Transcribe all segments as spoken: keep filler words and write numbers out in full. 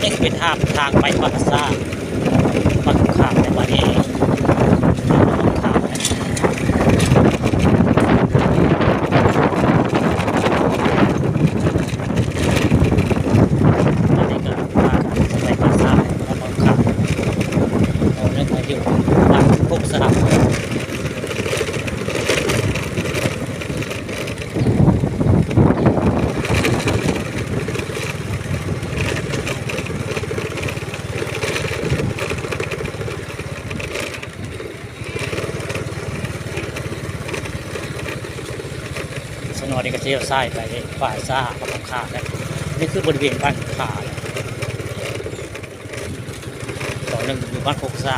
นี่เป็นทาง ทางไปปากกาซ่า ปากข้ามในวันนี้ ข้ามนะ อันนี้ก็พากันไปปากกาซ่า แล้วก็ข้าม เอาเรื่องมาอยู่บ้านโคกสะอาด สนอนี่ก็เลี้ยวซ้ายไปป่าซ่ากับบ้านคาแล้ว นี่คือบริเวณบ้านคาแล้ว ตอนนั้นอยู่บ้านโคกซ่า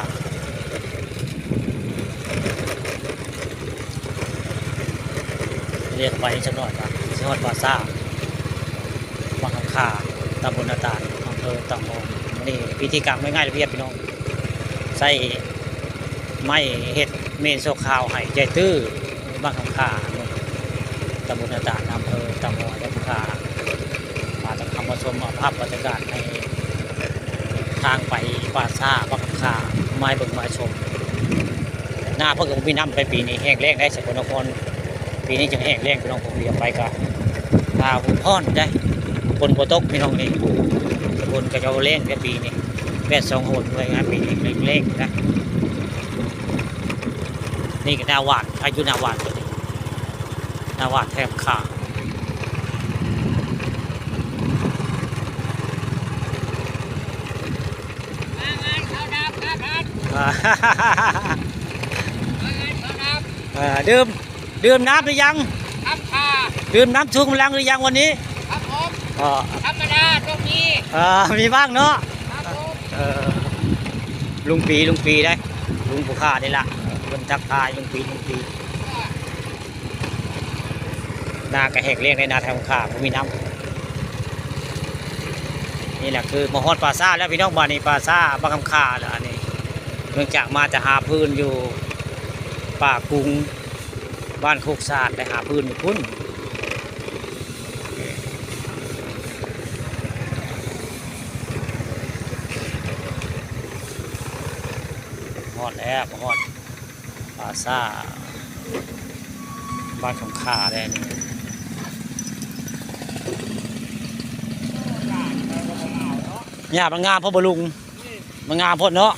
เลี้ยวไปสักหน่อยครับ สิฮอดป่าซ่า บ้านคา ตำบลนาตาล อำเภอเต่างอย นี่พิธีกรรมง่ายๆ เรียบๆ พี่น้อง ใส่ไม้เฮ็ดเมนชั่วคราวให้ยายตื้อ บ้านคา ตำบลนาตาล อำเภอเต่างอย บ้านคา มาจากคำว่าชมเอาภาพบรรยากาศในทางไปป่าซ่า บ้านคา ไม้เบิ่งไม้ชม นาเพิ่นก็บ่มีน้ำไปปีนี้ แห้งแล้งได้สกลนคร ปีนี้จังแห้งแล้งพี่น้อง ผมเลี้ยวไปก็ อ่า ฮ้อนได้ ฝนบ่ตกพี่น้องนี่ ฝนก็จะแล้งแต่ปีนี้ แปดสองโหดเลยนะ ปีนี้แล้งๆ นะ นี่ก็หน้าหวาด อายุหน้าหวาด หน้าหวาดแถมขา เอ่อ ดื่ม ดื่มน้ำหรือยัง ครับค่ะ ดื่มน้ำชูกำลังหรือยังวันนี้ ครับผม อ๋อ ธรรมดาต้องมี อ่า มีบ้างเนาะ ครับผม เออ ลุงปี ลุงปีได้ ลุงผู้ข้านี่ล่ะ เพิ่นทักทายลุงปี ลุงปี นาก็แห้งแล้งได้ นาแถวข้าบ่มีน้ำ นี่แหละคือมาฮอดป่าซ่าแล้วพี่น้อง บ้านนี้ป่าซ่าบ้านคำคาแล้ว อันนี้ เนื่องจากมาจะหาฟืนอยู่ป่ากุง บ้านโคกสะอาด ไปหาฟืนอยู่พุ้น ฮอดแล้ว มาฮอดป่าซ่าบ้านคำคาแล้วนี่ หญ้ามันงามโพดบ่ลุง มันงามโพดเนาะ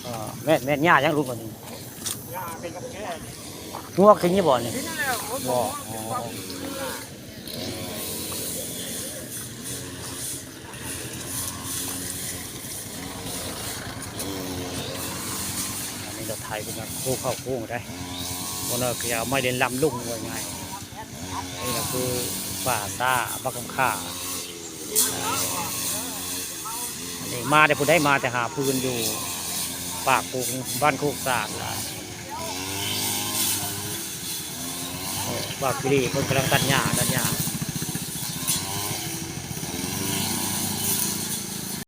เออ แม่น แม่นหญ้าหยังลุงอันนี้ หญ้าเป็นกับแก้ งวกกินอยู่บ่นี่ กินนั่นแหละ บ่ อ๋อ อันนี้รถไถเป็นแบบคู่เข้าคู่ได้ พวกนั้นก็เอาไม้เล่นลำลุงว่าง่าย นี่ก็คือป่าซ่าบ้านคำคา อันนี้มาแต่ผู้ใด มาแต่หาฟืนอยู่ป่ากุง บ้านโคกสะอาดล่ะ เออ บ่าวคิรีเพิ่นกำลังตัดหญ้า ตัดหญ้า